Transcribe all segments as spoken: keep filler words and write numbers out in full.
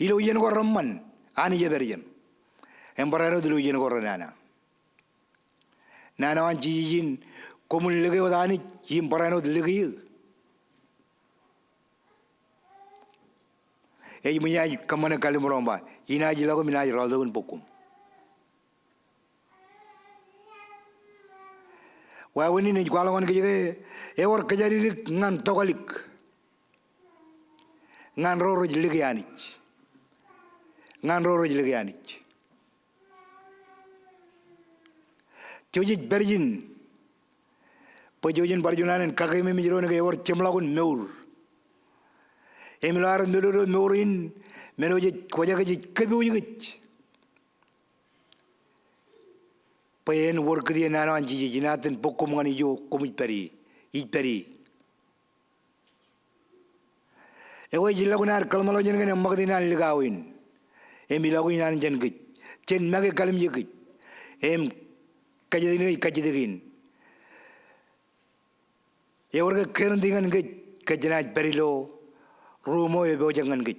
Ilo iien ko reṃṃan Anij ej pād ijeṇ im barāinwōt ilo iien ko renana. Naan eo an Jisōs in, koṃwin lōke wōt Anij im barāinwōt lōke eō. Ej ṃōj naaj kōṃṃane kalliṃur eo im ba, inaaj ilọk im inaaj rọọltok in bōk koṃ. Wāween in ej kwaḷọk ñan kōj ke ewōr kōjatdikdik ñan tokālik ñan ro rej lōke Anij. Ñan ro rej lōke Anij. Jej pād ijin bwe jej bar juon an kakememej doon ke ewōr jeṃḷọkin mour. Im ilo ad meḷeḷe mour in, men eo ej kwōjake jej kōpooj kōj bwe en wōr kūtien naan eo an Jisōs, inaaj itōn bōk koṃ ñan ijo koṃij pād ie, ij pād ie. Ekwe ej ilọk in ad kōḷmānḷọkjeṇ kōn eṃṃakūt in an likao in im ilọk in an jān kōj, jān make kalimjek kōj im kajjitōk in, kajjitōk in. Ewōr ke guarantee ñan kōj ke jenaaj pād ilo ruuṃ eo epojak ñan kōj.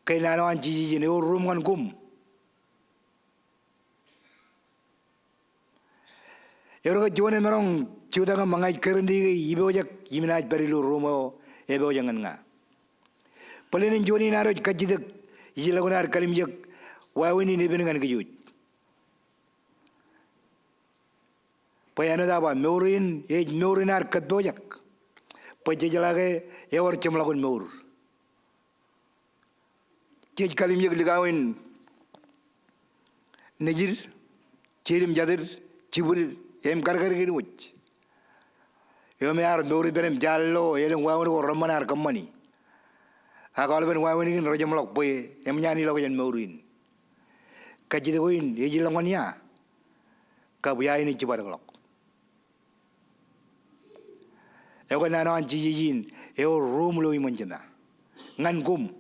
Ke naan eo an Jisōs in, ewōr ruuṃ ñan koṃ. Ewōr ke juon emaroñ jutak im ba ña ij guarantee ke ipojak im inaaj pād ilo ruuṃ eo epojak ñan ña. Bōlen in juon in ad wōj kajjitōk, ij ilọk in ad kalimjek wāween in epen ñan kōj wōj. Bwe āinwōt aō ba, mour in ej mour in ad kōppojak. Bwe jej jeḷā ke ewōr jeṃḷọkin mour. Jej kalimjek likao in nejid, jid im jatid, jibwid im kadkad kein wōj. Eo me ear mour ippād im jaḷ ilo elōñ wāween ko reṃṃan ear kōṃṃani. Ak aolepen wāween kein rej jeṃḷọk bwe eṃōj an ilọk jān mour in. Kajjitōk eo in ej ilọk ñan ia? Kab ia in ej jibadekḷọk? Ekwe naan eo an Jisōs in, ewōr ruuṃ ilo iṃōn Jema. Ñan koṃ.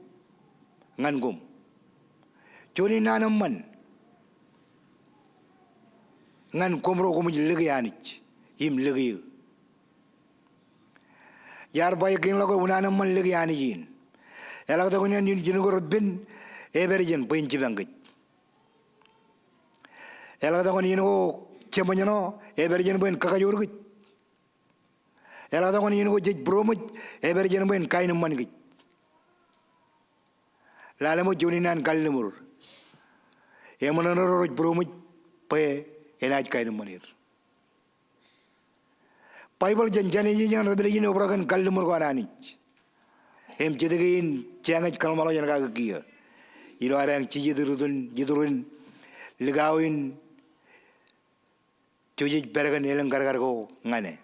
Ñan koṃ. Juon in naan eṃṃan. Ñan koṃ ro koṃij lōke Anij im lōke eō. Iar ba ekkejḷọk ke unaan eṃṃan lōke Anij in. Eḷak tok ñan iien ko repen, epād ijin bwe en jipañ kōj. Eḷak tok ñan iien ko jeṃōjṇọ, epād ijin bwe en kakajoor kōj. Eḷak tok ñan iien ko jej būroṃōj, epād ijin bwe en kaenōṃṃan kōj. Lale ṃōk juon in naan kalliṃur. Eṃōṇōṇō ro rej būroṃōj bwe enaaj kaenōṃṃan er. Baibōḷ jān Jenesis ñan Revelation eobrak kōn kalliṃur ko an Anij. Im jet kein jeañ ej kōḷmānḷọkjeṇ kake kiiō. Ilo ad eañ jijet iturun, iturun likao in jej pād kōn elōñ kadkad ko ñan e.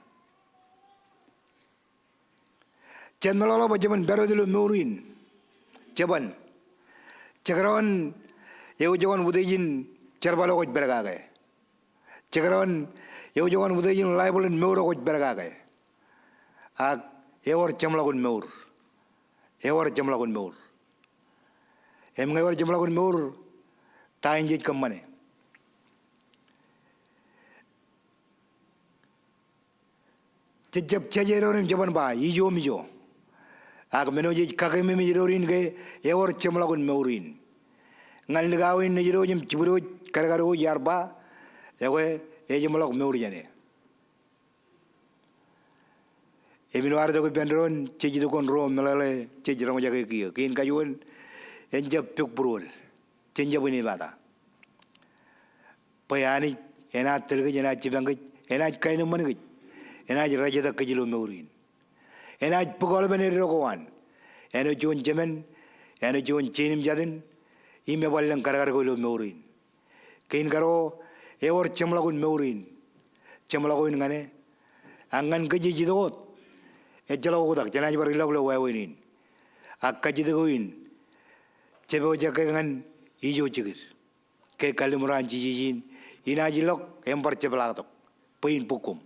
Jen meḷọkḷọk bwe jeban pād wōt ilo mour in. Jeban. Jekdọọn eujokwan utiej in jerbal eo kwōj pād kake. Jekdọọn eujokwan utiej in laibōḷ in mour eo kwōj pād kake. Ak ewōr jeṃḷọkin mour. Ewōr jeṃḷọkin mour. Im ñe ewōr jeṃḷọkin mour, ta in jej kōṃṃane? Jej jab jeje doon im jeban ba, ijo im ijo. Ak men eo jej kakememej doon in ke ewōr jeṃḷọkin mour in. Ñan likao in nejid wōj im jibwid wōj, kadkad wōj iar ba, ekwe ejeṃḷọk mour jān e. Im ilo ad itok ippān doon, jej itok kōn ruo meḷeḷe jej roñjake kiiō. Kein kajuon, en jab pok būruod. Jen jab inepata. Bwe Anij enaaj tōl kōj, enaaj jipañ kōj, enaaj kaenōṃṃan kōj, enaaj rejtak kōj ilo mour in. Enaaj bōk aolepen eddo ko an. Āinwōt juon jemān, āinwōt juon jein im jatin, im eban lōñ kadkad ko ilo mour in. Kein karuo, ewōr jeṃḷọkin mour in. Jeṃḷọk eo in ñan e. Ak ñan kōj ej itok wōt, ejjeḷọk oktak, jenaaj bar ilọk ilo wāween in. Ak kajjitōk eo in, jepojak ke ñan ijo jekid. Ke kalliṃur an Jisōs in, inaaj ilọk im bar jepḷaaktok bwe in bōk koṃ.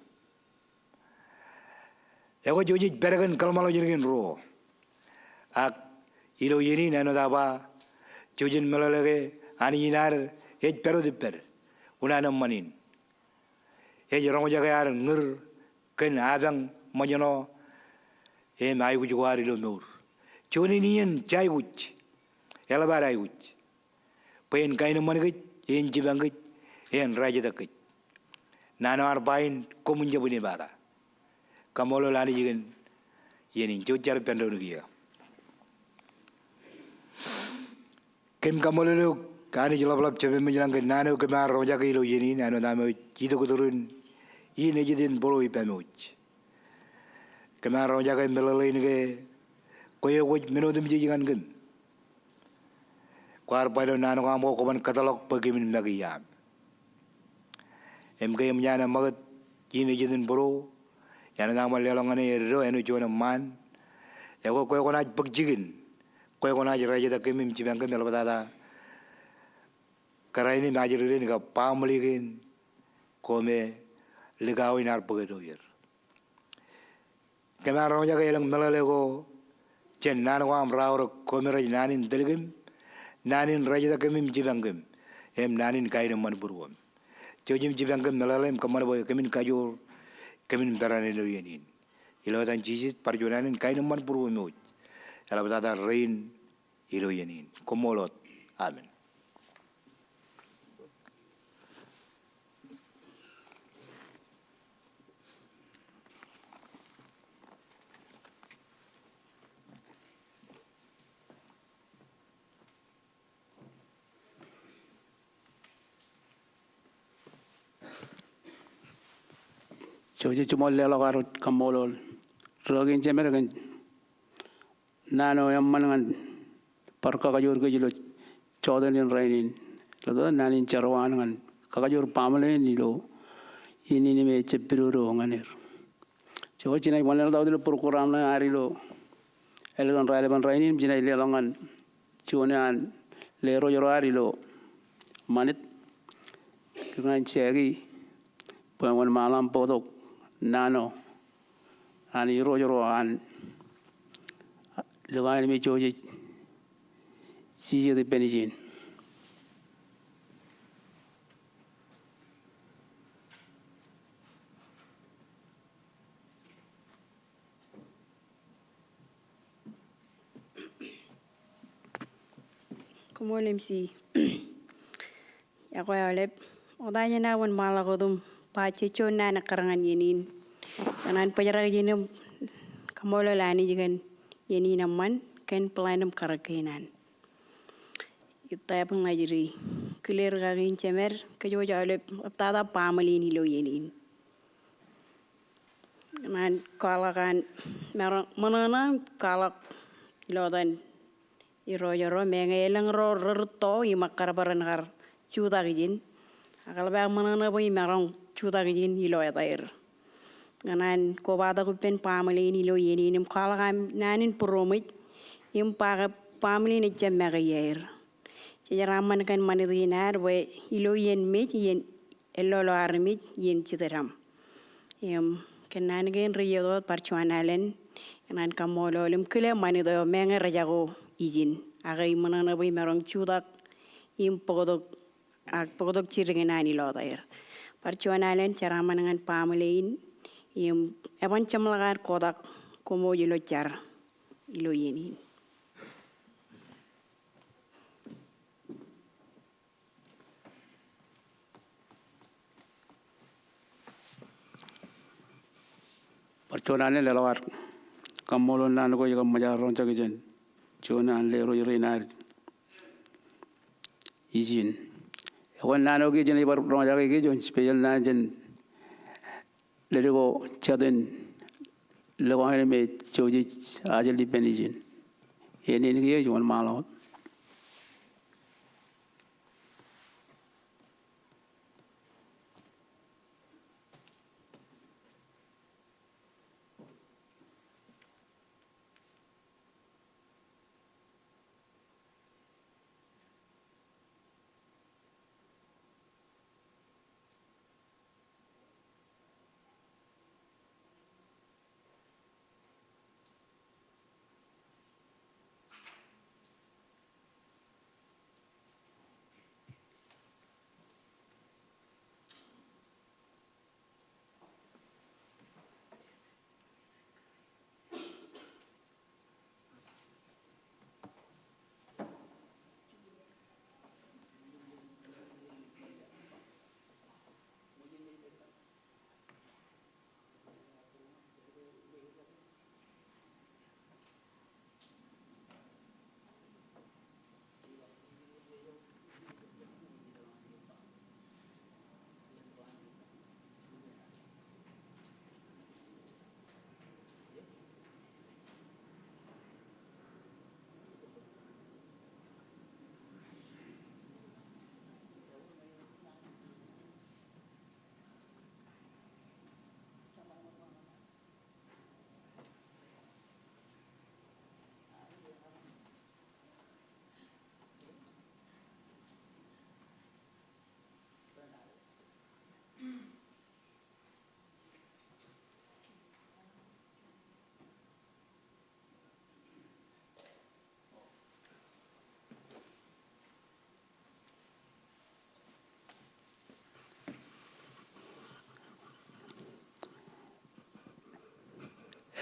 Ekwe jej pād kōn kōḷmānḷọkjeṇ kein ruo. Ak ilo iien in āinwōt aō ba, jej meḷeḷe ke Anij in ad ej pād wōt ippād unaan eṃṃan in. Ej roñjake ad ñūr kōn apañ, ṃōjṇọ im aikuj ko ad ilo mour. Juon in iien jaikuj. eḷap ad aikuj bwe en kaenōṃṃan kōj, en jipañ kōj, en rājetak kōj. Naan eo ear ba in, koṃwin jab inepata. Kaṃṃoolol Anij kōn iien in. Jouj jar ippān doon kiiō. Kōm kaṃṃoolol eok Anij ḷapḷap, Jemem ilañ, kōn naan eo kōm ar roñjake ilo iien in, āinwōt aṃ itok tūrin in ejitōnbōro ippaṃwōj. Kōm ar roñjake meḷeḷein ke kwe eo kwōj men otemjej ñan kōm. Kwaar ba ilo naan ko aṃ ko kwōban kōtḷọk bwe kōmin make iaaṃ. Im ke eṃōj an eṃṃakūt in ejitōnbōro, āinwōt aṃ leḷọk ñan e eddo, āinwōt juon eṃṃaan, ekwe kwe kwōnaaj bōk jikin, kwe kwōnaaj rājetak kōm im jipañ kōm, eḷaptata kōrā in im ajri rein kab baaṃle kein ko me likao in ear bōk eddo er. Kōm ar roñjake elōñ meḷeḷe ko jān naan ko aṃ raorōk, koṃ rej naan in tōl kōm, naan in rājetak kōm im jipañ kōm, im naan in kaenōṃṃan būruōm. Jouj im jipañ kōm meḷeḷe im kōṃṃan bwe kōmin kajoor, kōmin peran ilo iien in. Ilo etan Jisōs, bar juon alen kaenōṃṃan būruōm wōj, eḷaptata rein ilo iien in. Koṃṃool wōt. Amen. Jouj, juṃool leḷọk ad wōj kaṃṃoolol ri-kaki in jemed kōn naan eo eṃṃan ñan bar kakajoor kōj ilo jota in rainin. Ilo naan in jar eo an ñan kakajoor baaṃle in ilo iien in im ejab pidodo ñan er. Jouj, jenaaj wanlaḷtak wōt ilo program ṇe ad ilo ālikin raelepen rainin, jenaaj leḷọk ñan juon eo an lerooj ro ad ilo ṃanit, kōn Jackie, bwe en wōnṃaanḷọk im bōktok naan eo an irooj ro an likao in me jouj jej jijet ippān ijin. Koṃṃool M C. Iọkwe aolep, oktak jān aō wōnṃaanḷọk wōt im ba jej juon naan ekkar ñan iien in. Kōṇaan bōjrak ijin im kaṃṃoolol Anij kōn iien in eṃṃan, kōn plan im karōk kein an. Ij tōprak ñan ri-kaki in jemed, kōjwōj aolep ḷaptata baaṃle in ilo iien in. Kōṇaan kwaḷọk an maroñ ṃōṇōṇō im kwaḷọk ilo etan irooj ro, meñe elōñ ro rūtto im ekkar bwe ren kar jutak ijin. Ak eḷap aō ṃōṇōṇō bwe imaroñ jutak ijin ilo etaer. Kōṇaan kobatok ippān baaṃle in ilo iien in im kwaḷọk an naan in būroṃōj im ba ke baaṃle in ejjab make iaer. Jej jeraaṃṃan kōn ṃanit in ad bwe ilo iien mej, iien ellolo armej, iien jitdaṃ. Im kōn naan kein rej itok wōt, bar juon alen kōṇaan kaṃṃoolol im kile ṃanit eo meñe rejako ijin. Ak ij ṃōṇōṇō bwe imaroñ jutak im bōktok, ak bōktok jidik in an ilo etaer. Bar juon alen jeraaṃṃan ñan baaṃle in im eban jeṃḷọk ad kotak koṃ wōj ilo jar ilo iien in. Bar juon alen leḷọk ad kaṃṃoolol naan ko ej kab ṃōj ad roñjake jān juon an lerooj rein ad ijin. Ekwe naan eo kiiō jenaaj bar roñjake kiiō juon special naan jān ledik eo jet in likao in me jouj jej ajel ippān ijin. Eñin kiiō ej wōnṃaanḷọk.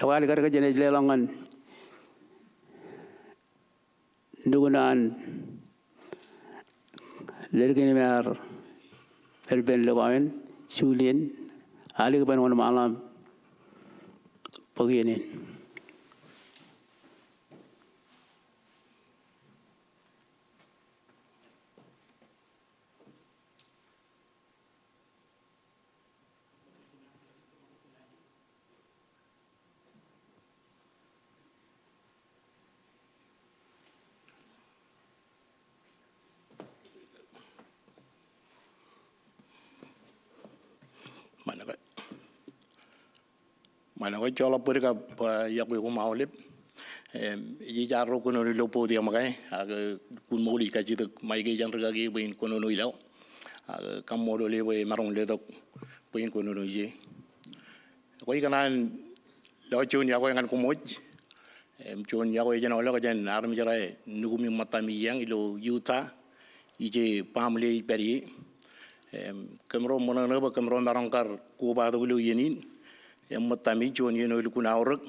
Ekwe alikkar ke jenaaj leḷọk ñan nukun an lelkin im ear pād ippān lōk eo in, Julian, alikkar bwe en wōnṃaanḷọk bōk iien in. Ṃanit ke, ṃanit ke, joḷọk bōd kab, ah, iọkwe koṃ aolep. Im, ij arro kōnono ilo podium eo ke, ak, eh, kōn ṃool ij kajjitōk Mike jān rūkaki bwe in kōnono ilo. Ak, eh, kaṃṃoolol e bwe emaroñ letok bwe in kōnono ije. Ekwe ikōṇaan lọjet juon iọkwe ñan koṃ wōj. Im, juon iọkwe ej jenoḷọk jān armej ro nukuṃ im ṃōttami eañ ilo Utah. Ije baaṃle eo ij pād ie. Im, kōmro ṃōṇōṇō bwe kōmro maroñ kar kobatok ilo iien in im ṃōttami juon iien eo elukkuun aorōk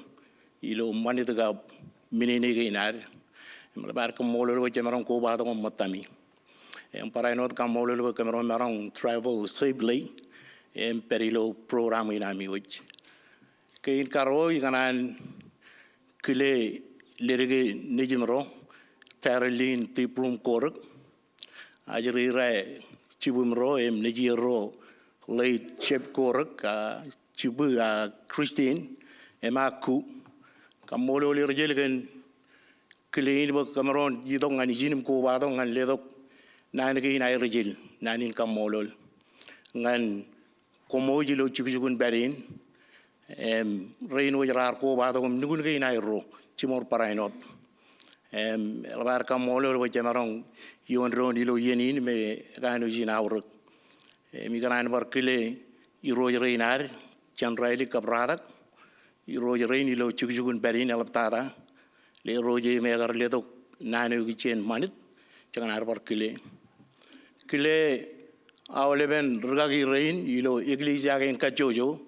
ilo ṃanit kab minene kein ad. Im, eḷap ad kaṃṃoolol bwe jemaroñ kobatok im ṃōttami. Im, barāinwōt kaṃṃoolol bwe kōmro maroñ travel safely im pād ilo program in ami wōj. Kein karuo ikōṇaan kile ledik e nejimro, Darlene Dibrum Korok, ajri ro jibwimro im nejierro ro, late Jeff Korok, ah, jibwi, ah, Christine, im ak ku. Kaṃṃoolol er jeḷā kōn kile in bwe kōmro itok ñan ijin im kobatok ñan letok naan kein aer ijel, naan in kaṃṃoolol. Ñan koṃ wōj ilo jukjuk in pād in, im, rein wōj raar kobatok im nukun kein aerro, jiṃor barāinwōt. Im, eḷap ad kaṃṃoolol bwe jemaroñ ioon doon ilo iien in me ekanooj in aorōk. Im, ikōṇaan bar kile irooj rein ad, Jan Riley kab Ratak, irooj rein ilo jukjuk in pād in eḷaptata, ḷe irooj e me ekar letok naan eo ikijjien ṃanit, jekōṇaan bar kile. Kile aolepen rūkaki rein ilo eklejia kein kajjojo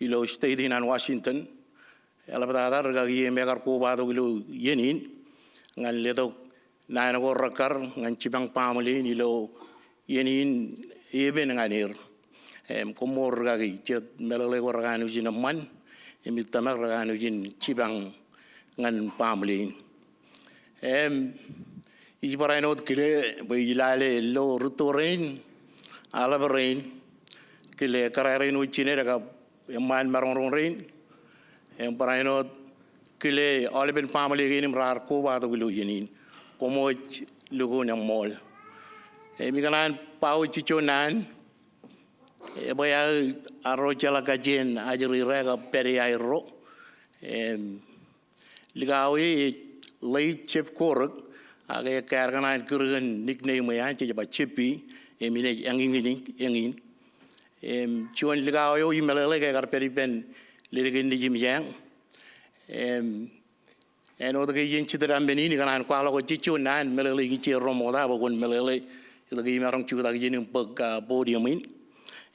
ilo state in an Washington, eḷaptata rūkaki e me ekar kobatok ilo iien in ñan letok naan ko rekkar ñan jipañ baaṃle in ilo iien in epen ñan er. Im, koṃṃool rūkaki, jet meḷeḷe ko rekanooj in eṃṃan, im ij tōmak rekanooj in jipañ ñan baaṃle in. Im, ij barāinwōt kile bwe ij lale lo rūtto rein, aḷap rein, kile kōrā rein wōj jined kab eṃṃaan maroñroñ rein, im barāinwōt kile aolepen baaṃle kein im raar kobatok ilo iien in. Koṃ wōj lukkuun eṃṃool. Im ikōṇaan ba wōj jejjo naan, e, bwe aō arro jeḷā kajjien ajri ro kab pād e aerro. Im, likao e ej late Jeff Korok, ak ekar kōṇaan kūr kōn nickname eo an jej ba Jeff, im inaaj eñin, eñin. Im, juon likao eo imeḷeḷe ke ekar pād ippān ledik in nejimjeañ. Im, āinwōt ke iien jitōd ammen in ikōṇaan kwaḷọk wōt jejjo naan meḷeḷe ikijjien ro ṃokta bwe kwōn meḷeḷe, itok imaroñ jutak ijin im bōk, ah, podium in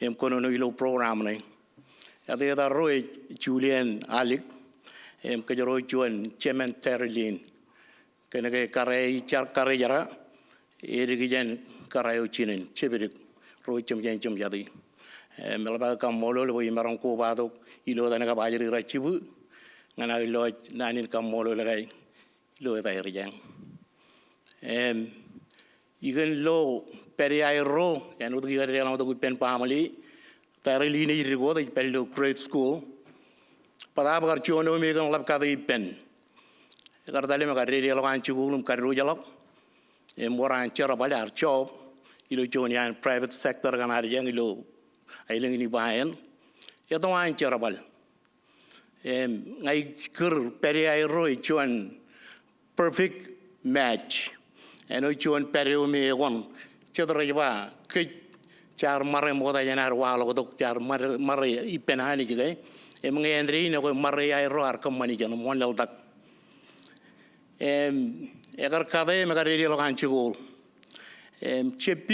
im kōnono ilo program ṇe. Āt, āt arro ej Julian Alik, im kōjro juon jemān Darlene. Kōnke kōrā eo ij jar kōrā eo ej jar, edik jān kōrā eo jinen, jepdik, ro jemjeañ jemjatid. Im eḷap aō kaṃṃoolol bwe imaroñ kobatok ilo etan kab ajri ro jibwi, ñan aō lọjet naan in kaṃṃoolol ke ilo etaer eañ. Im, ikōn lo pād e aerro, āinwōt ke ikar deḷọñtok ippān baaṃle, Darlene ej dikot, ej pād ilo grad school. Bōtaab kar juon eo me ikōn ḷap kate ippān. Ekar tale im ekar dedeḷọk an jikuuḷ im kadiwōjḷọk. Im wōr an jerbal ear job ilo juon iaan private sector kaṇ ad eañ ilo aelōñ in Hawaiian. Eto an jerbal. Im, ña ij kūr pād e aerro ej juon perfect match. Āinwōt juon pād eo me ekwōn, jet rej ba, kōj jaar ṃare ṃokta jān ad waḷọktok, jaar ṃare, ṃare ippān Anij ke. Im ñe āindein ekwe ṃare aerro ear kōṃṃan ijeṇ, ṃool laḷtak. Im, ekar kate im ekar dedeḷọk an jikuuḷ. Im, Jeff,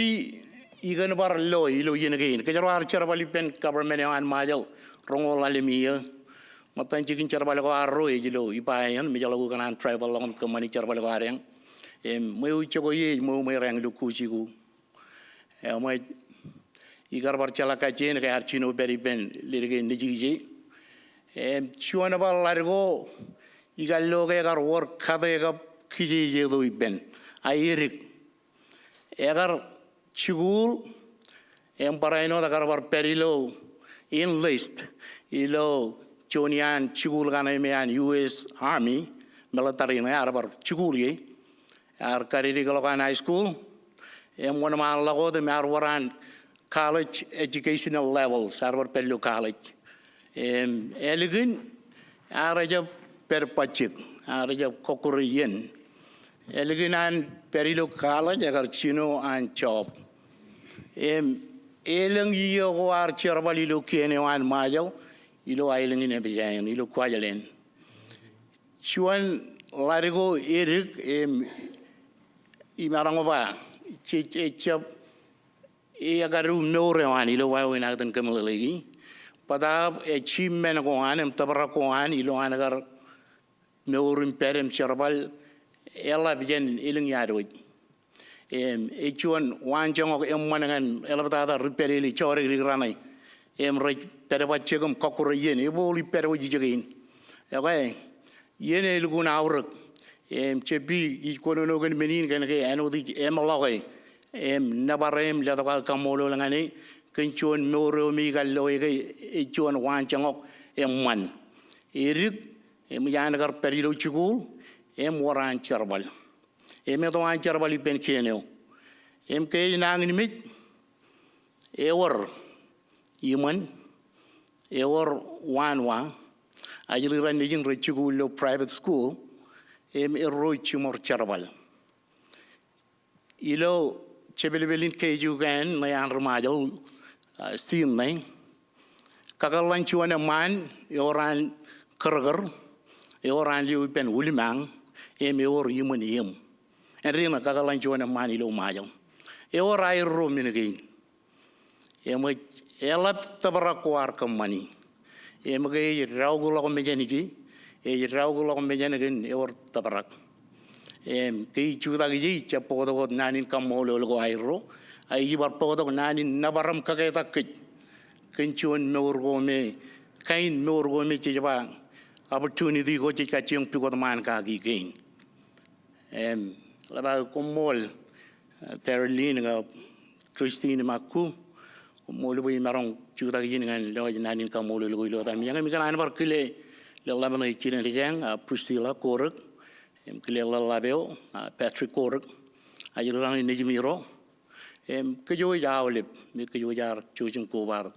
ikōn bar lo ilo iien kein. Kōjro ar jerbal ippān government eo an Ṃajeḷ roñoul ḷalem iiō. Ṃōttan jikin jerbal ko arro ej ilo iba eṇ, im ejjeḷọk kōṇaan travel ḷọk im kōṃṃani jerbal ko adeañ. Im ṃweo ijoko ie ej ṃweo ṃwereañ ilo Kōjiko. Eṃōj, ikar bar jeḷā kajjien ke ear jino pād ippān ledik in nejije. Im juon bar ḷadik ko ikar lo ke ekar wōr kate kab kijeje eo ippān. A edik. Ekar jikuuḷ, im barāinwōt ekar bar pād ilo enlist ilo juon iaan jikuuḷ kaṇe me an U S Army, military ṇe, ear bar jikuuḷ ie. Ear kadedeḷọk an high school, im wōnṃaanḷọk wōt im ear wōr an college educational levels, ear bar pād ilo college. Im ālikin ear jab pād bajjek, ear jab kọkkure iien. Ālikin an pād ilo college, ekar jino an job. Im elōñ iiō ko ear jerbal ilo kien eo an Ṃajeḷ, ilo aelōñ in Epesaiōn, ilo Kuwajleen. Juon ḷadik ko edik, im imaroñ ba, jej, ejjab ekadu mour eo an ilo wāween aō kōmeḷeḷeiki. Bōtaab achievement ko an, im tōprak ko an, ilo an kar mour im pād im jerbal, eḷap jān elōñ iaad wōj. Im ej juon waanjoñak eṃṃan ñan eḷaptata ri pād ilo jodikdik raṇe. Im rej pād bajjek im kọkkure iien, ebooḷi pād wōj ijekein. Okay. Iien eo elukkuun aorōk. Im Jepi ij kōnono kōn men in kōn ke āinwōt ij eṃḷọke im nōbar e im letok aō kaṃṃoolol ñan e kōn juon mour eo me ikar loe ke ej juon waanjoñak eṃṃan. Edik, im ij an kar pād ilo jikuuḷ, im wōr an jerbal. Im eto an jerbal ippān kien eo. Im ke ej nañinmej, ewōr iṃōn, ewōr waanwa, ajri raṇ nejin rej jikuuḷ ilo private school, im erro ej jiṃor jerbal. Ilo jepelpel in Kōjwōj ṇe an ri Ṃajeḷ, ah, Sine, kakōḷḷañ juon eṃṃaan, ewōr an kōrkōr, ewōr an lio ippān Ulimang, im ewōr iṃōn eṃ. Āindein kakōḷḷañ juon eṃṃaan ilo Ṃajeḷ. Ewōr aerro men kein. Im ej eḷap tōprak ko ear kōṃṃani. Im ke ej daukḷọk mejān ije, ej daukḷọk mejān kōn ewōr tōprak. Im ke ij jutak ije, ij jab bōktok wōt naan in kaṃṃoolol ko aerro, a ij bar bōktok naan in nōbar im kaketak kōj kōn juon mour ko me, kain mour ko me jej ba opportunity ko jej kajjioñ pukot ṃaan kaki kein. Im, ḷap aō koṃṃool, eh, Darlene kab Christine Maku, koṃṃool bwe imaroñ jutak ijin ñan lewōj naan in kaṃṃoolol ko ilo etaṃ. Im ij kōṇaan bar kile ḷōḷḷap ṇe ej jined eañ, ah, Priscilla Korōk, im kile ḷōḷḷap eo, ah, Patrick Korōk, ajri raṇ nejimiro, im kōjwōj aolep, im kōjwōj ar jouj im kobatok.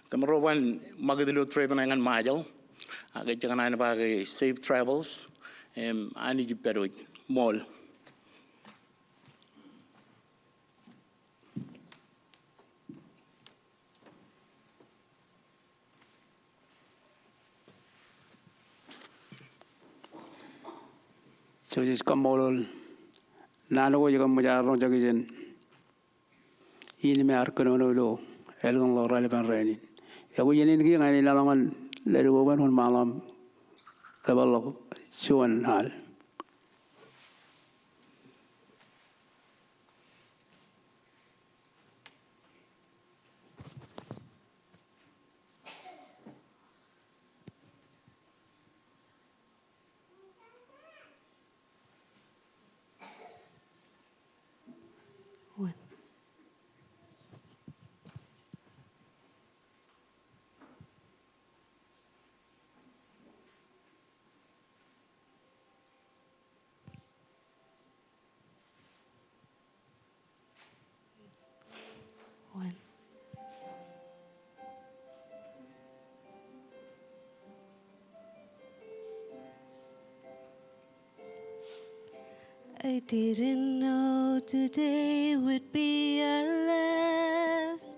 Kōmro ban ṃakūt ilo trip ṇe ñan Ṃajeḷ, ak ij kōṇaan ba ke safe travels, im Anij ej pād wōj. Ṃool. Jej kaṃṃoolol naan ko ej kōṃṃan roñjake jān in me ear kōnono ilo ālikin ḷọk raelep in rainin. Ekwe, iien in kiiō ña ij lale ñan ledik ko ban wōnṃaanḷọk im kōpeḷḷọk juon al. One. One. I didn't know today would be our last.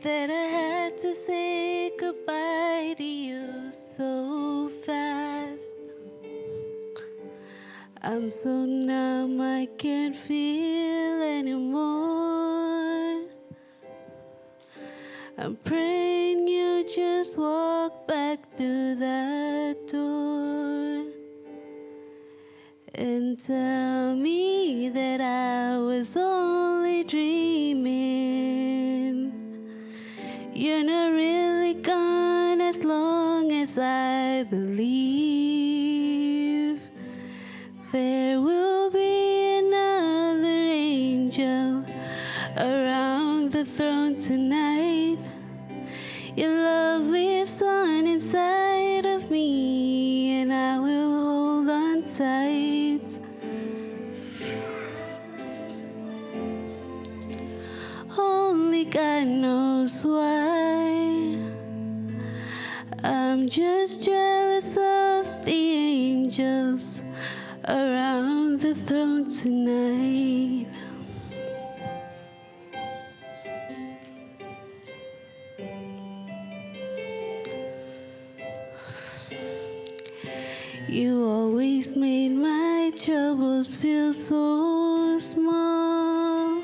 That I had to say goodbye to you so fast. I'm so numb, I can't feel anymore. Praying you just walk back through that door and tell me that I was only dreaming. You're not really gone as long as I believe. There will be another angel around the throne tonight. Your love lives on inside of me, and I will hold on tight. Only God knows why. I'm just jealous of the angels around the throne tonight. You always made my troubles feel so small.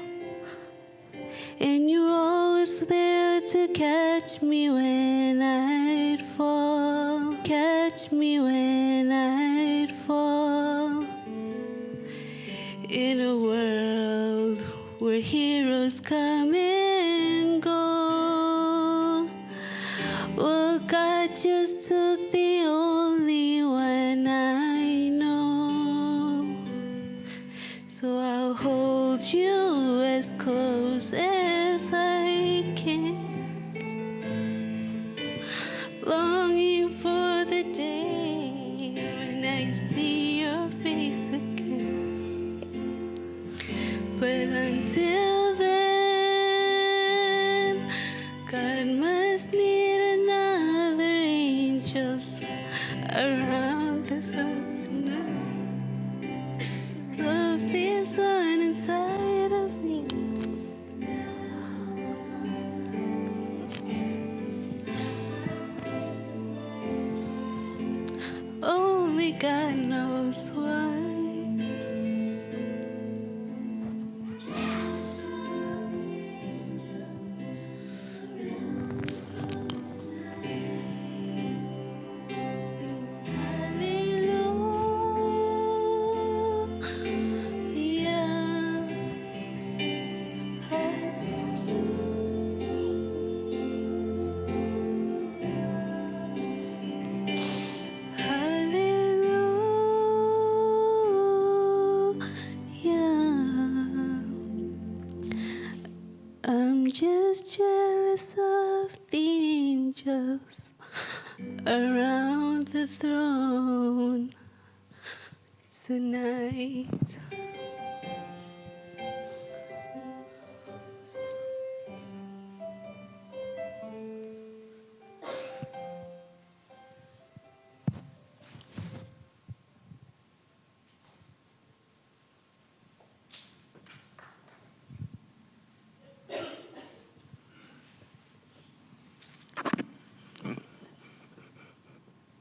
And you're always there to catch me when I'd fall. Catch me when I'd fall. In a world where heroes come and go, well, God just took the only one I know. So I'll hold you as close as I can, longing for the day when I see your face again. But until then, God must need another angel around the throne tonight. Love lives on inside of me. Only God knows why. Hallelujah. I'm just jealous of the angels around the throne tonight.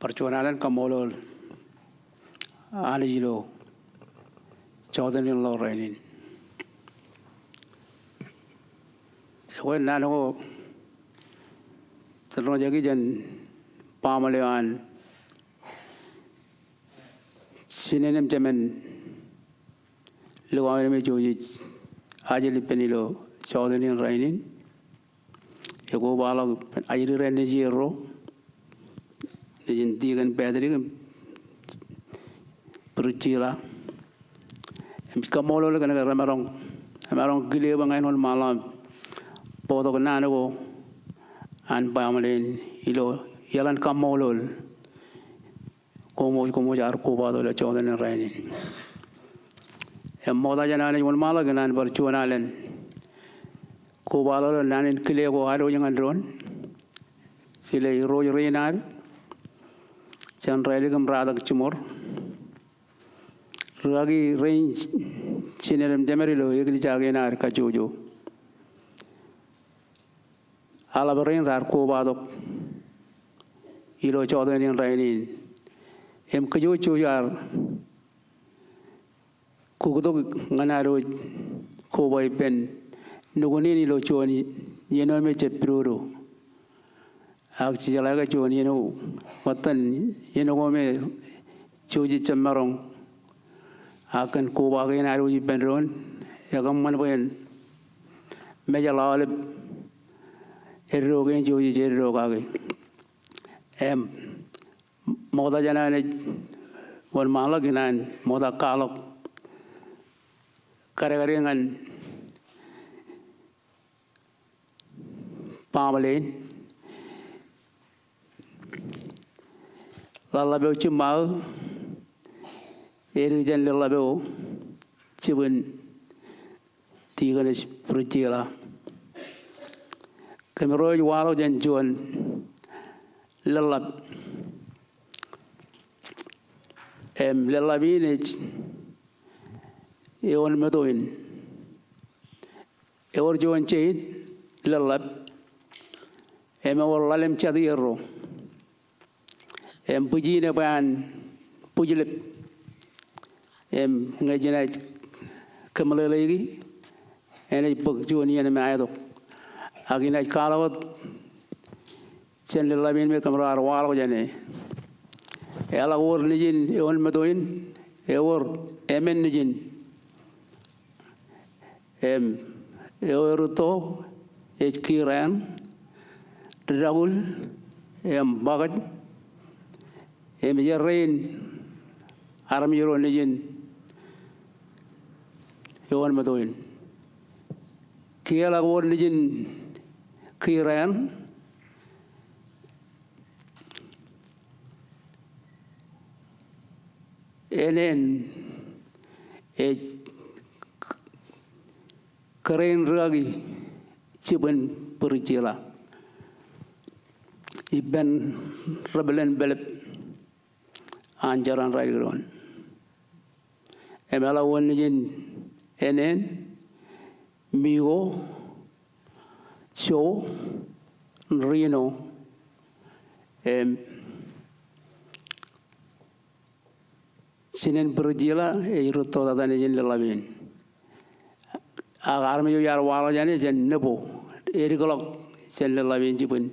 Bar juon alen kaṃṃoolol Anij ilo jotenin ḷọk rainin. Ekwe naan ko tōl roñjake jān baaṃle eo an jinen im jemān lukwaṃ in me jej ajel ippān ilo jotenin rainin. Ekobaḷọk ajri ro nejierro, nejin Deacon Patrick im Priscilla. Im kaṃṃoolol kōnke remaroñ, remaroñ kile bwe ña in wōnṃaanḷọk im bōktok naan ko an baaṃle in ilo iaḷan kaṃṃoolol. Koṃwōj, koṃwōj ar kobatok ilo jotenin rainin. Im ṃokta jān Anij wōnṃaanḷọk ikōṇaan bar juon alen kobatok ilo naan in kile ko ad wōj ñan doon. Kile irooj rein ad jān Rālik im Ratak jiṃor. Rikaki rein jined im jemed ilo eklejia kein ad kajjojo. Aḷap rein raar kobatok ilo jotenin rainin. Im kōjwōj jouj ar kuktok ñan ad wōj koba ippān nukun in ilo juon iien eo me jej pidodo. Ak jejeḷā ke juon iien eo, ṃōttan iien ko me jouj ej jab maroñ. Ak kōn koba kein ad wōj ippān doon, ekōṃṃan bwe en mejaḷ aolep eddo kein jouj ej eddo kaki. Im ṃokta jān an ej wōnṃaanḷọk, inaaj ṃokta kwaḷọk kadkad in ñan baaṃle in. Ḷōḷḷap eo jiṃṃaō, edik jān ḷōḷḷap eo jibwin Deaconess Priscilla. Kōmro ej waḷọk jān juon ḷōḷḷap. Im ḷōḷḷap in ej eoon meto in. Ewōr juon jein ḷōḷḷap. Im ewōr ḷalem jatierro. Im bwijin ebwe an bwijlep. Im ñe jenaaj kōmeḷeḷeiki, enaaj bōk juon iien me aetok. Ak inaaj kwaḷọk wōt jān ḷōḷḷap in me kōmro ar waḷọk jāne. Eḷak wōr nejin eoon meto in, ewōr emān nejin. Im eo erūtto ej kiirean, deḷọkul, im ṃakūt, im jerrein armej ro nejin eoon meto in. Kiiō eḷak wōr nejin kiirean, enān ej kōrā in rūkaki jibwin Priscilla ippān rebelen pelep an jeran Raedikdon. Im eḷak wōr nejin enān, Miko, Jo, Rino, im jinen Priscilla ej rūtto tata nejin ḷōḷḷap in. Ak armej eo iar waḷọk jāne jān Nebo, edikḷọk jān ḷōḷḷap in jibwin.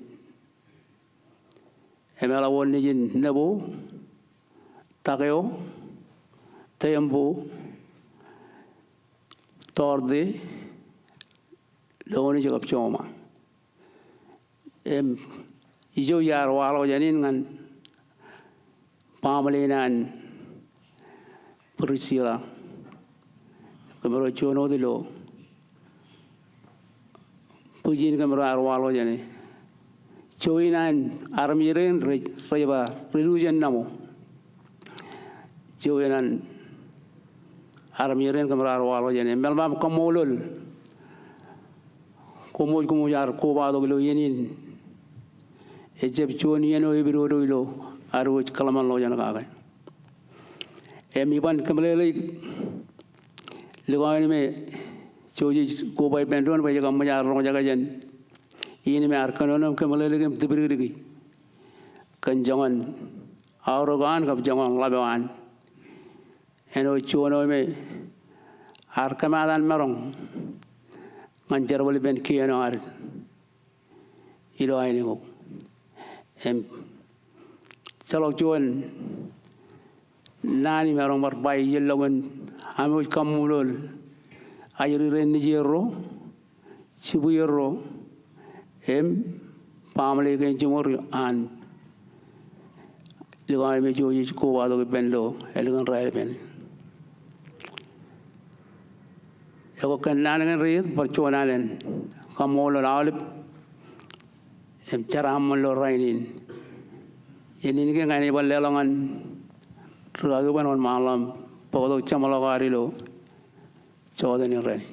Im eḷak wōr nejin Nebo, Takeo, Tembo, Tọọrte, Lonis kab Joma. Im ijo iar waḷọk jān in ñan baaṃle in an Priscilla. Kōmro juon wōt ilo bwijin kōmro ar waḷọk jāne. Join an armej rein rej, rej ba, rej lujān namo. Join an armej rein kōmro ar waḷọk jāne. Meḷeḷe im kaṃṃoolol. Koṃwōj, koṃwōj ar kobatok ilo iien in. Ejjab juon iien eo epidodo ilo ad wōj kōḷmānḷọkjeṇ kake. Im iban kōmeḷeḷeik, likao in me jouj ej koba ippān doon bwe ej kōṃṃan ar roñjake jān in me ar kōnono im kōmeḷeḷeik im tipdikdiki kōn joñan aorōk eo an kab joñan ḷap eo an. Āinwōt juon eo me ar kōmaat an maroñ ñan jerbal ippān kien eo ad ilo ainiku. Im ejjeḷọk juon naan imaroñ bar ba ijellọkin amouj kaṃṃoolol ajri rein nejierro, jibwierro, im baaṃle kein jiṃor an likao in me jouj ej kobatok ippān ilo ālikin raelepin. Ekwe kōn naan kein reiiet bar juon alen kaṃṃoolol aolep im jeraaṃṃan ilo rainin. Iien in ke ña inaaj bar leḷọk ñan rūkaki bwe en wōnṃaanḷọk im bōktok jeṃḷọk ad ilo jota in rainin.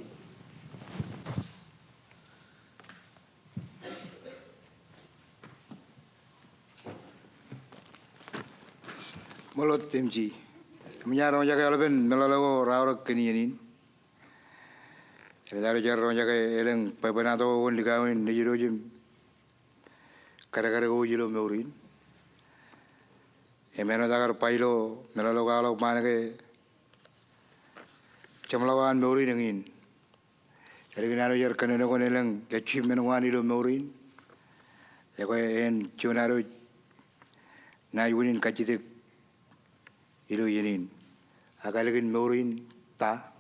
Ṃool wōt M G. Eṃōj ad roñjake eḷap in meḷeḷe ko raorōk kōn iien in. Enaaj ad wōj ad roñjake elōñ bwebwenato ko kōn likao in nejid wōj im kadkad ko wōj ilo mour in. Im āinwōt aō kar ba ilo meḷeḷe ko kwaḷọk ṃaan ke jeṃḷọk eo an mour in eñin. Ālikin ad wōj ad kōnono kōn elōñ achievement ko an ilo mour in. Ekwe en juon ad wōj naaj unin kajjitōk ilo iien in. Ak ālikin mour in ta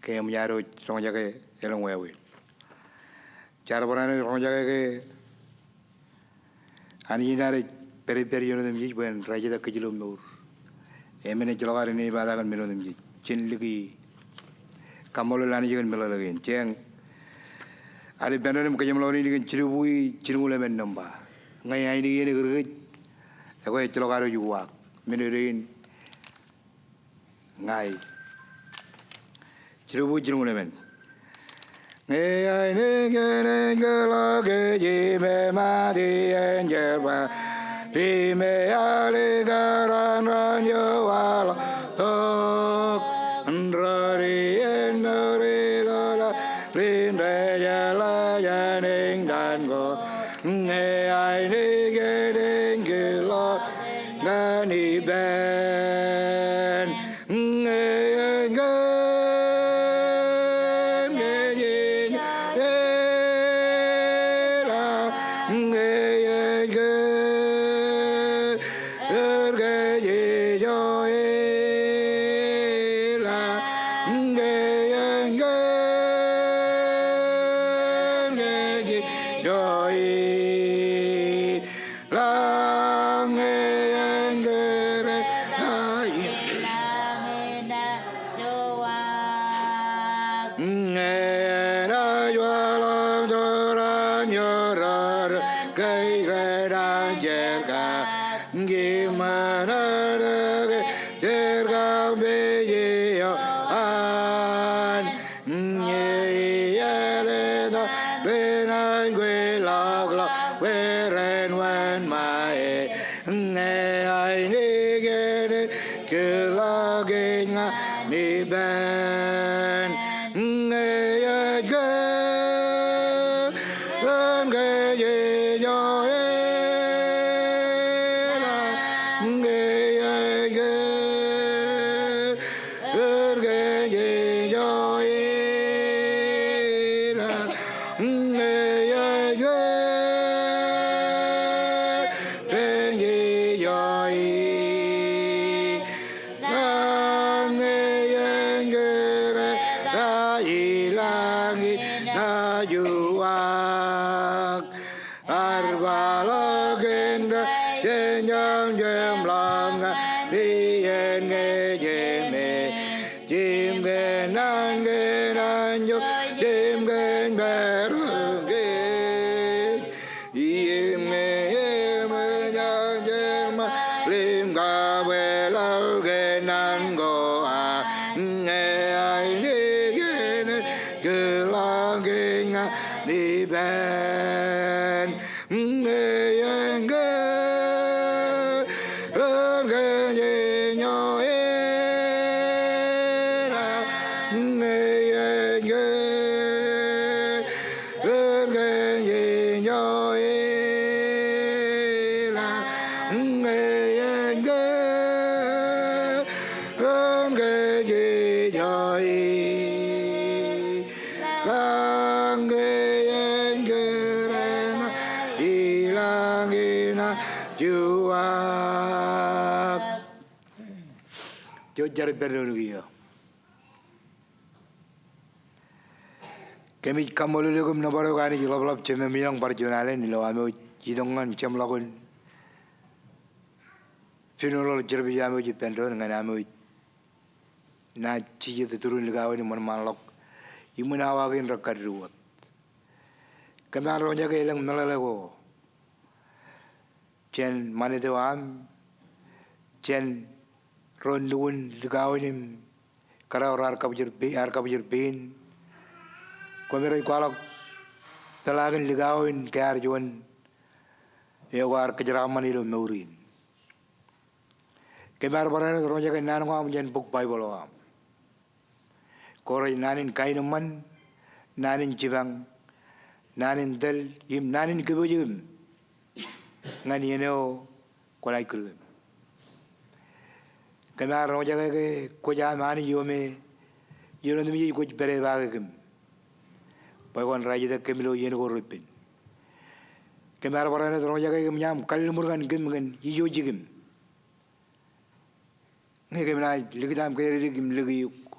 ke eṃōj ad wōj roñjake elōñ wāween. Jaar barāinwōt roñjake ke Anij in ad ej pād ippād iien otemjej bwe en rajetak kōj ilo mour. Im en ejjeḷọk ad enaaj ba tok men otemjej. Jen liki kaṃṃoolol Anij kōn meḷeḷe kein. Jeañ ad ippān doon im kōjeṃḷọkin kōn jilubukwi jilñuul emān nōṃba. Ñe ainikiene kūr kōj, ekwe ejjeḷọk ad wōj uwaak. Men eo dein ña e. Jilubukwi jilñuul emān. Ñe ainikiene kūrḷọk kōj im emaat iien jerbal, im ealikkar an raan eo waḷọk tok, ren mour ilo laḷ in rej jeḷā jān eñtaan ko. Ñe ainikiene kūrḷọk ñan ippān, ñe ej kōn kōj ijo ilañ, ñe ej kōn kōj ijo ilañ, ñe ej kōn kōj ijo ilañ. Lañ ñe ej kōn kōj ñe enaaj waḷọk tok raan eo rej kōjro naaj jerkaki im enaaj jerkaki pād ioon Ñe iiō ḷe ta ren aikuj ḷọk ḷọk bwe ren wōnṃae. Ñe ainikien ej kūrḷọk kōj ñan ippān. Ñe ej kōn kōj ijo ilañ. Ñe ej kōn kōj ijo ilañ. Ñe ej kōn kōj ijo ilañ. Ñe ej kōn ta ilañ inaaj uwaak. Ear kwaḷọk kōn ta jān jemḷọk ñan iien ñe jemeej im kōnnaan kōn anjọ im kōn peroñ kōj. Im ñe eṃōj an jeṃḷọk im kabweḷḷọk kōn naan ko an, ñe ainikien ej kūrḷọk kōj ñan ippān. Ñe ej kōn kōj ijo ilañ. Ñe ej kōn kōj ijo ilañ. Ñe ej kōn kōj ijo ilañ. Ñe ej kōn ta ilañ inaaj uwaak. Jouj jar ippān doon kiiō. Kōmij kaṃṃoolol eok im nōbar eok Anij ḷapḷap Jemem ilañ bar juon alen ilo am wōj itok ñan jeṃḷọkin funeral service am wōj ippān doon ñan am wōj naaj jijet iturin likao in im wōnṃaanḷọk iṃwin awa kein rekaddu wōt. Kōm ar roñjake elōñ meḷeḷe ko jān ṃanit eo aṃ, jān ro nukun likao in im kōrā ro ear kabwijin pe-, ear kabwijin pein. Koṃ rej kwaḷọk peḷaakin likao in ke ear juon eo kwaar kōjeraaṃṃan ilo mour in. Kōm ar barāinwōt roñjake naan ko aṃ jān bok Baibōḷ eo aṃ. Ko rej naan in kaenōṃṃan, naan in jipañ, naan in tōl, im naan in kōpoojo kōm ñan iien eo kwōnaaj kūr kōm. Kōm ar roñjake ke kwōj aṃ Anij eo me iien otemjej kwōj pād epaake kōm bwe kwōn rajetak kōm ilo iien ko repen. Kōm ar barāinwōt roñjake kōm ñan aṃ kalliṃur ñan kōm kōn ijo jikim. Ñe kōm naaj likūt aṃ kōjatdikdik im lōke eok,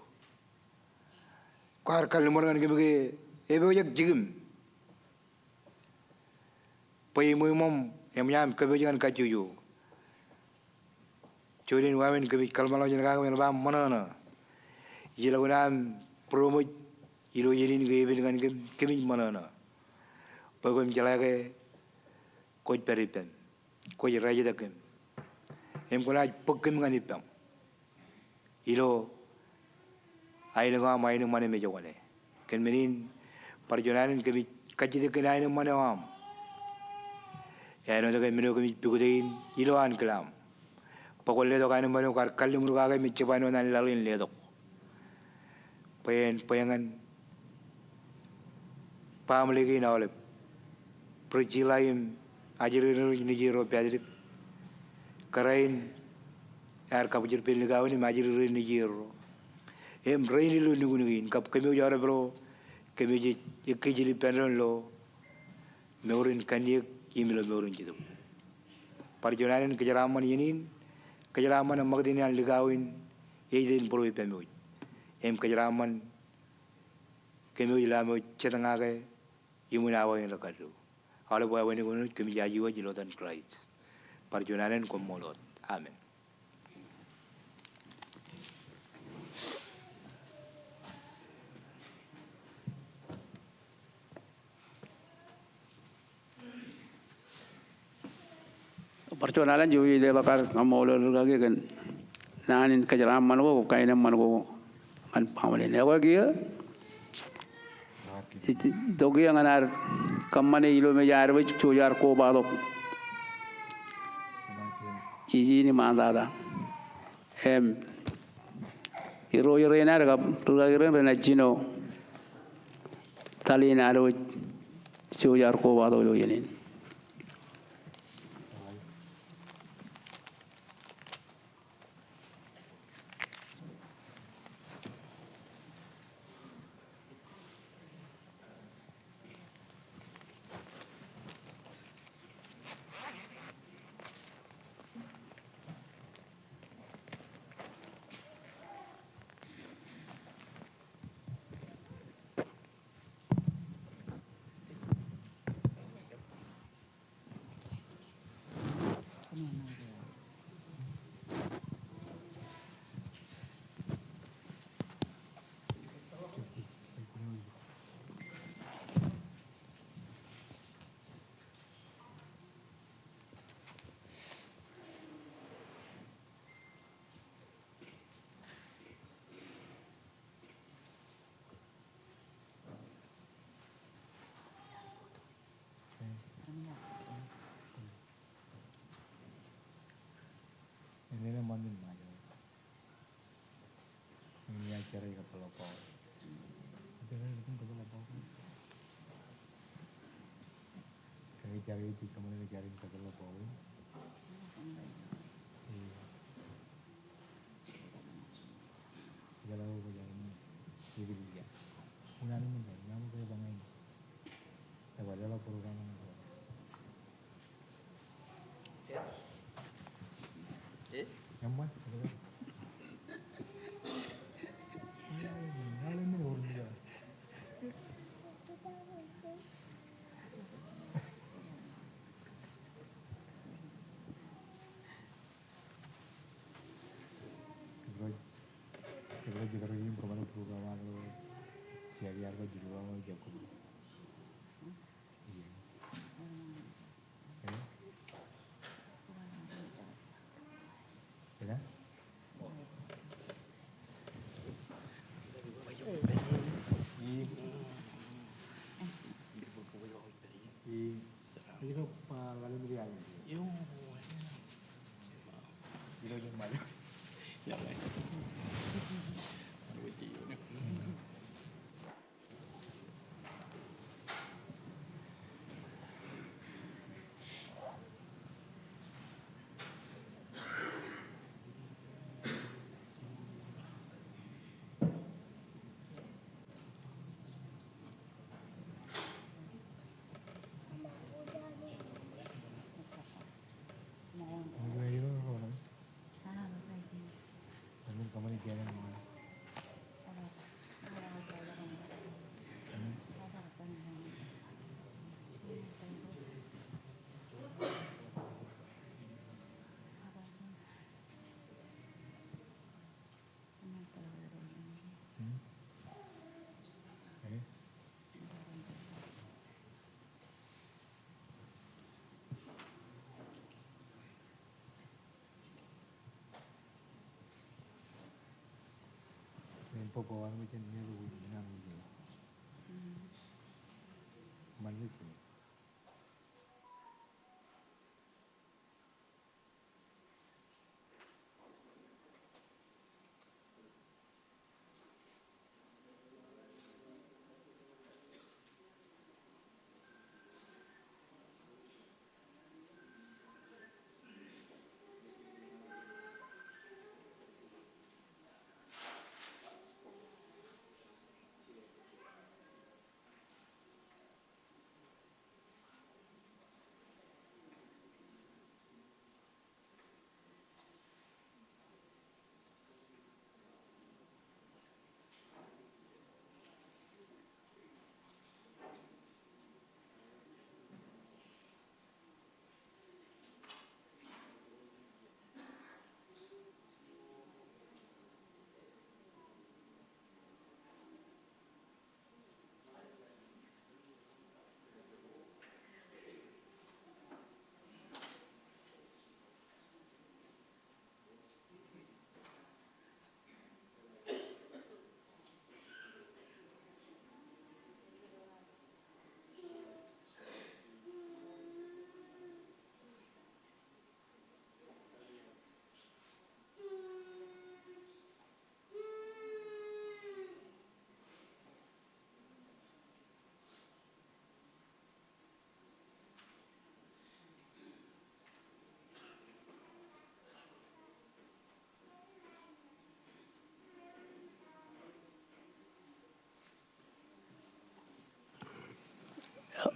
kwaar kalliṃur ñan kōm ke epojak jikim. Bwe iṃōṃ im ñan aṃ kōpooje ñan kajjojo. Juon in wāween kōmij kōḷmānḷọkjeṇ kake im ba ṃōṇōṇō. Ij lọk naan būroṃōj ilo iien in ke epen ñan kōm, kōmij ṃōṇōṇō. Bwe kwōn jeḷā ke kwōj pād ippem, kwōj rejjitōk kōm, im kwōnaaj bōk kōm ñan ippaṃ ilo aelōñ eo aṃ aenōṃṃan im ejokwane. Kōn men in, bar juon alen kōmij kajjitōk kōn aenōṃṃan eo aṃ. Āinwōt ke men eo kōmij pukot in ilo ankilaṃ, bwe kwōn letok aenōṃṃan eo kwaar kalliṃur kake im ej jab āinwōt an laḷ in letok. Bwe en, bwe ñan baaṃle kein aolep, Priscilla im ajri rein nejier ro Patrick, kōrā in ear kabwijin ippān likao in im ajri rein nejier ro, im rein ilo nuknuk in, kab kōmij aolep ro, kōmij ekkejel ippān doon ilo mour in kanniōk im ilo mour in jetōb. Bar juon alen kōjeraaṃṃan iien in, kōjeraaṃṃan ṃakūt in an likao in, ej itōn būruō ippāmwōj. Im kōjeraaṃṃan kōmwōj ilo aṃ jet ña ke iṃwin awa in rekaḷḷo. Aolep wāween ko kōmij ajiwōj ilo etan Kraist. Bar juon alen koṃṃool wōt. Amen. Bar juon alen jej leḷọk ad kaṃṃoolol rikaki kōn naan in kōjeraaṃṃan ko, kaenōṃṃan ko ñan baaṃle in. Ekwe kiiō, itok kiiō ñan ad kōṃṃane ilo mej ad baj jouj ar kobatok ijin iṃaantata. Im irooj rein ad kab rikaki rein renaaj jino tōl in ad baj jouj ar kobatok ilo iien in.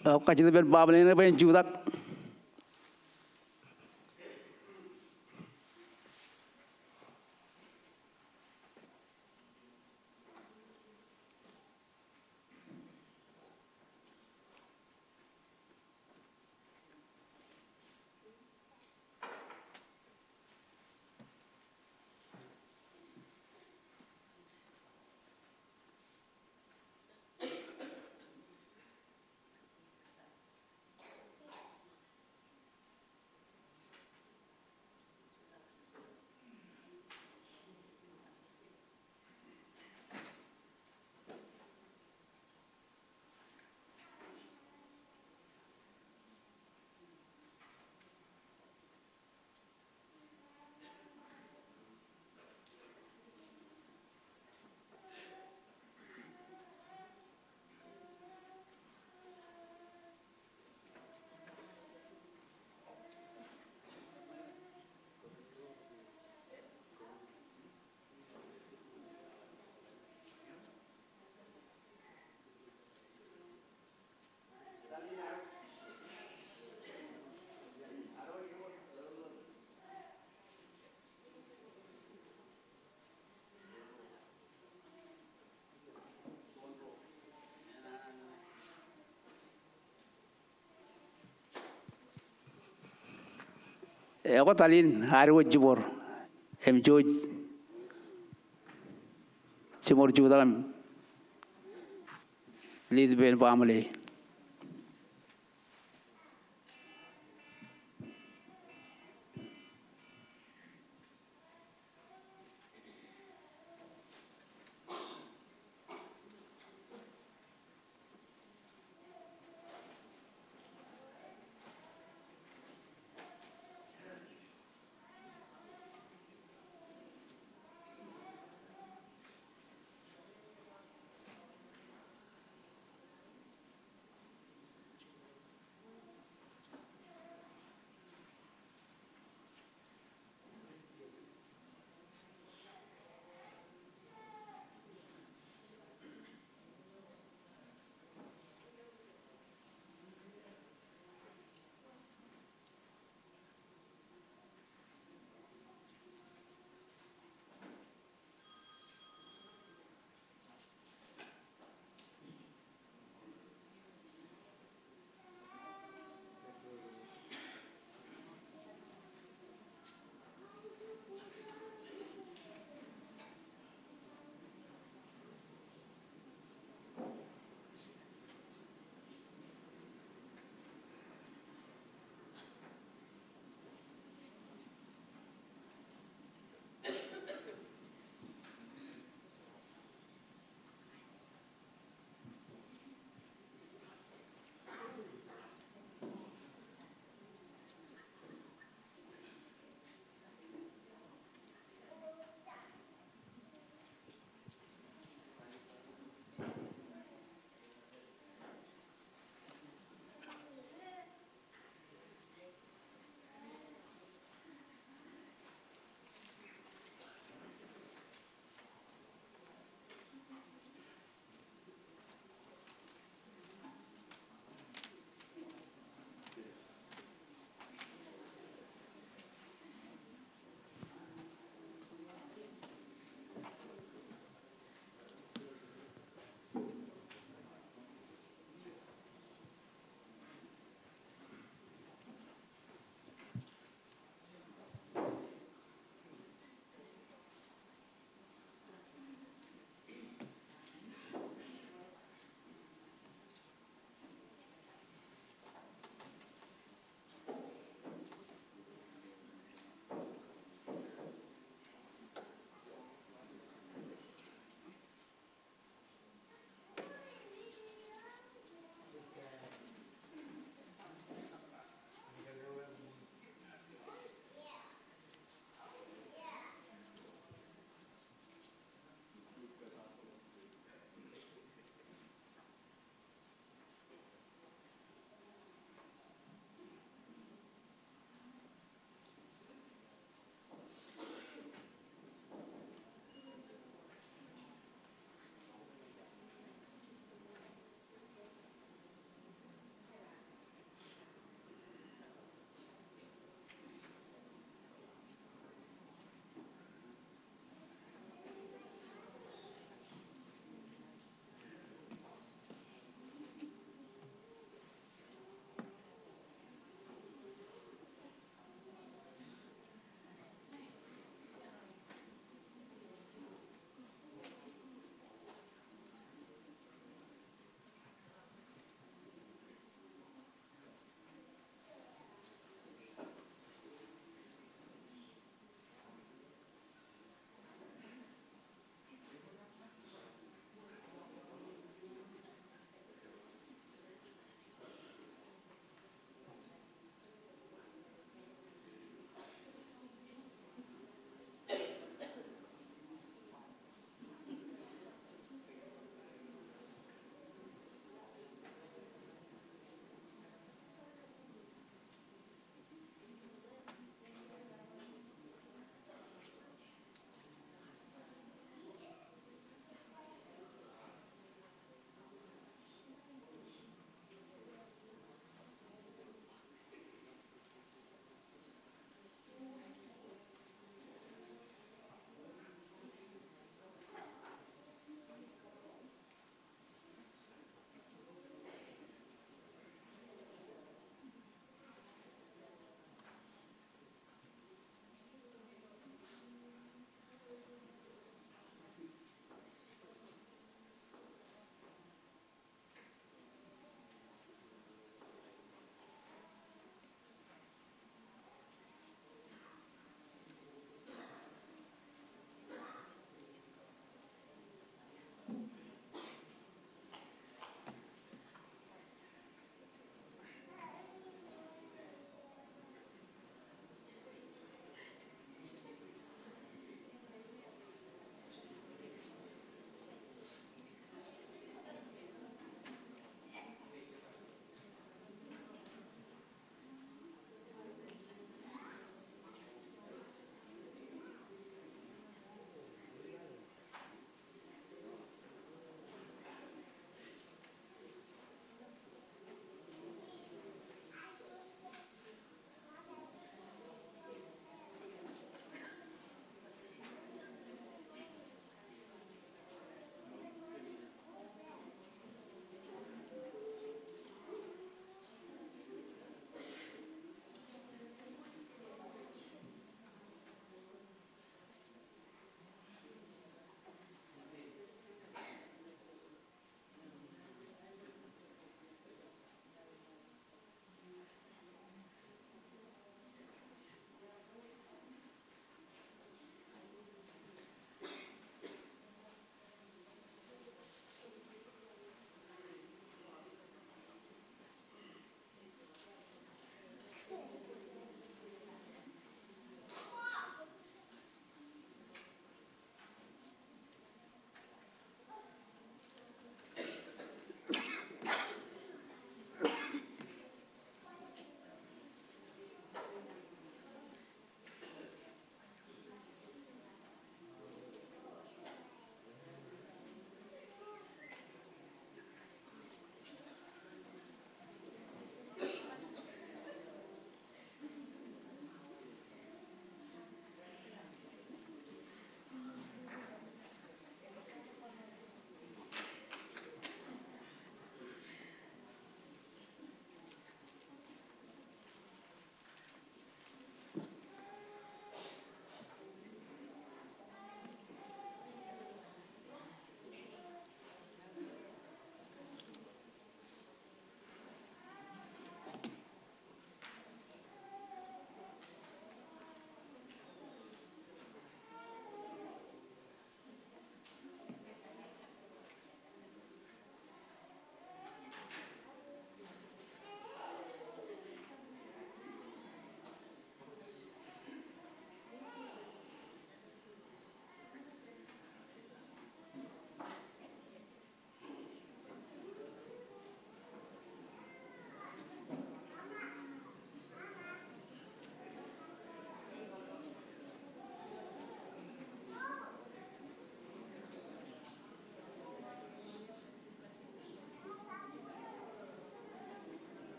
Eo, kajjitōk ippān baaṃle in bwe en jutak. Ekwe, etal in ad wōj jibor im jouj jiṃor jutak im lead ippān baaṃle.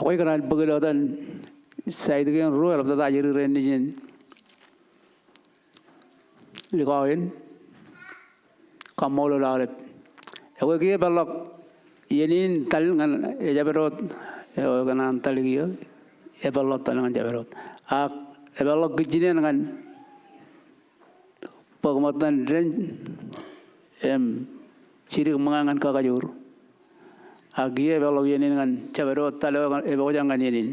Kwōj kōṇaan bōk ilo etan side kein ruo, eḷaptata ajri rein nejin likao in. Kaṃṃoolol aolep. Ekwe kiiō epeḷḷọk iien in tal ñan ejabdewōt, eo ekōṇaan tal kiiō, epeḷḷọk tal ñan jabdewōt. Ak epeḷḷọk kijjien ñan bōk ṃōttan dān im jidik ṃōñā ñan kakajoor. Ak kiiō epeḷḷọk iien in ñan jabdewōt tal eo epokjak ñan iien in.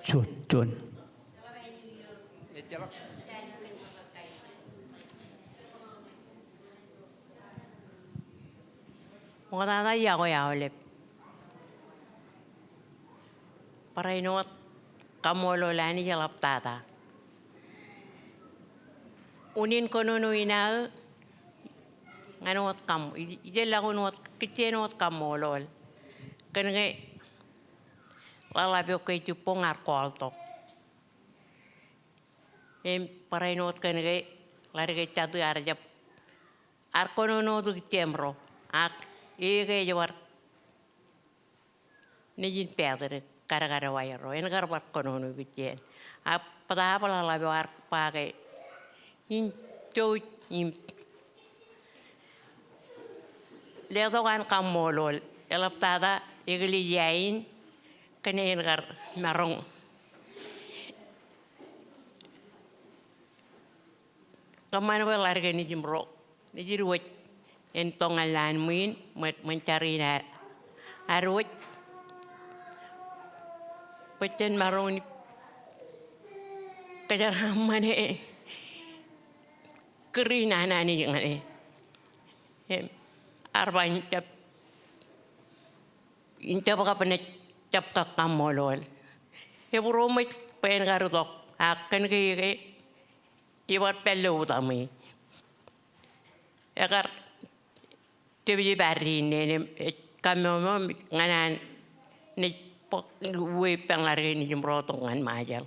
Juon, juon. Ṃoktata iọkwe aolep. Barāinwōt kaṃṃoolol Anij eḷaptata. Unin kōnono in aō ñan wōt kaṃ-, i-, ijellọkin wōt, kijjien wōt kaṃṃoolol. Kōnke ḷōḷḷap eo ke jibboñ ear kwaḷtok. Im barāinwōt kōnke ḷaddik ejjatū ear jab, ear kōnono wōt kijjien ro. Ak e ke ej bar nejin Patrick, kadkad eo aerro, en kar bar kōnono kijjien. Ak bōtaab ḷōḷḷap eo ear ba ke in jouj im letok an kaṃṃoolol eḷaptata eklejia in kōn en kar maroñ kōṃṃan bwe ḷaddik nejiṃ ro nejid wōj en tok ñan lowaan ṃwiin, ṃōn, ṃōn jar in ad, ad wōj. Bwe jen maroñ in kōjeraaṃṃane kūr in an Anij ñan e. Im, ear ba in jab, in jab kab naaj jab kakaṃṃoolol. Ebūroṃōj bwe en kar itok, ak kōnke e ke, ibar pād ilo utaṃwe. Ekar jebjeb ad diin neen im ej kamomo ñan an naaj bōk uwe ippān ḷaddik nejiṃ ro tok ñan Ṃajeḷ.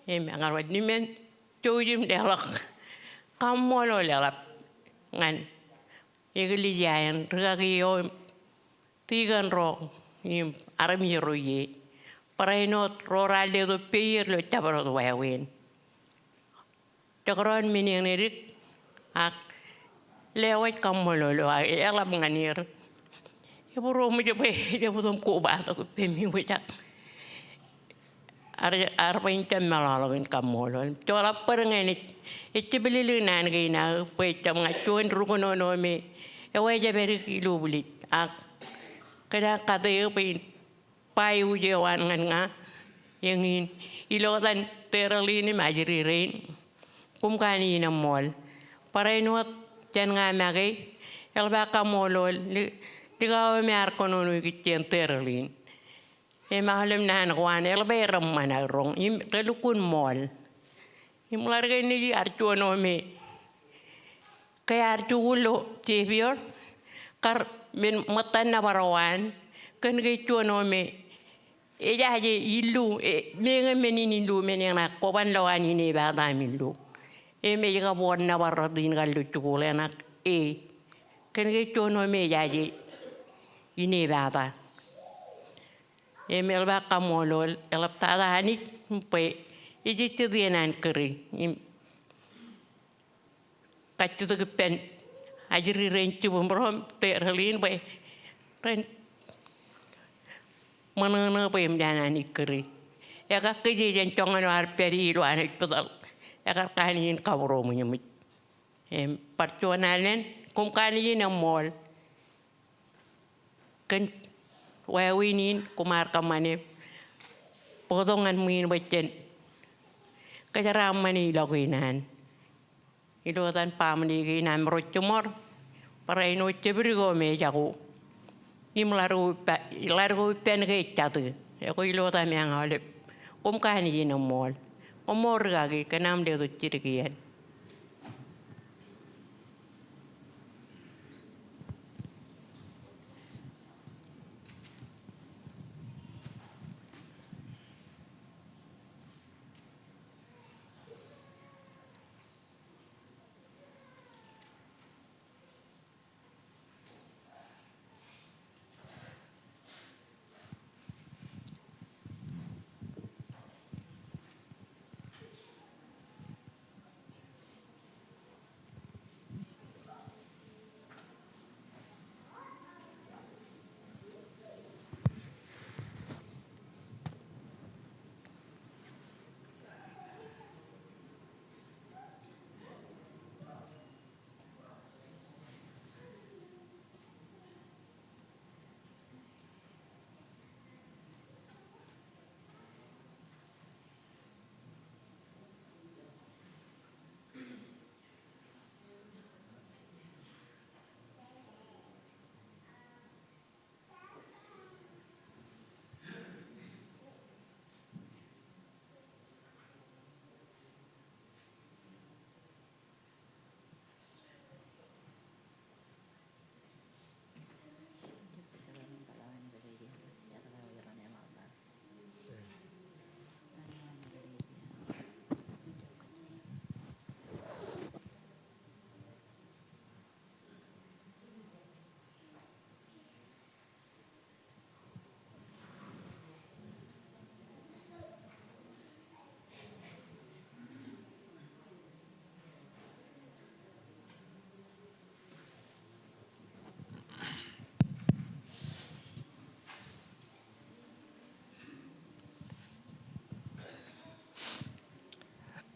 Im ekar ba, nimen jouj im leḷọk kaṃṃoolol eḷap ñan eklejia in, rikaki eo im tikōn ro im armej ro ie. barāinwōt ro raar letok peier ilo jabdewōt wāween. Jekdọọn men eñin edik, ak lewōj kaṃṃoolol eo aō eḷap ñan er. Ebūroṃōj bwe ej jab itok im kobatok ippemi bwe ejak, ear, ear bwe in jab meḷọkḷọk in kaṃṃoolol. Joḷọk bōd ñan ej, ej jepelelōk naan kein aō bwe ejjab ña juon rūkōnono me ewōr jepdik ilo bwilej. Ak kōn aō kate eō bwe in ba eujeo an ñan ña, eñin, ilo etan Terlin im ajri rein, koṃ kanooj in eṃṃool. Barāinwōt jān ña make, eḷap aō kaṃṃoolol, li-, likao me ear kōnono ikijjien Terlin. Im aolep naan ko an, eḷap aō reṃṃan aō roñ, im relukkuun ṃool. Im ḷaddik eṇ ej ear juon eo me ke ear jikuuḷ ilo Xavier, kar men ṃōttan nōbar eo an, kōn ke ej juon eo me ejaje illu, e, meñe men in illu, men eṇ ak koban lowaan inepata im illu. Im ej kab wōr nōbar rot in kar ilo jikuuḷ eṇ ak e. Kōn ke ej juon eo me ejaje inepata. Im eḷap aō kaṃṃoolol, eḷap tata Anij, bwe ejejjet iien an kūri. Im kajjitōk ippān ajri rein jibūṃro im Terlin bwe ren ṃōṇōṇō bwe eṃōj an Anij kūri. Ekar kōj jān joñan eo ear pād ie ilo an hospital. Ekar kanooj in kabūroṃōjṃōj. Im bar juon alen, koṃ kanooj in eṃṃool. Kōn wāween in koṃ ar kōṃṃane bōktok ñan ṃwiin bwe jen kōjeraaṃṃane ilo kōnaan. Ilo etan baaṃle kein am ro jiṃor, barāinwōt jepdik eo me ejako. Im ḷaddik eo ippā-, ḷaddik eo ippān ke ejjatū. Ekwe ilo etan meañ aolep, koṃ kanooj in eṃṃool. Koṃṃool rikaki, kōn aṃ letok jidik iien.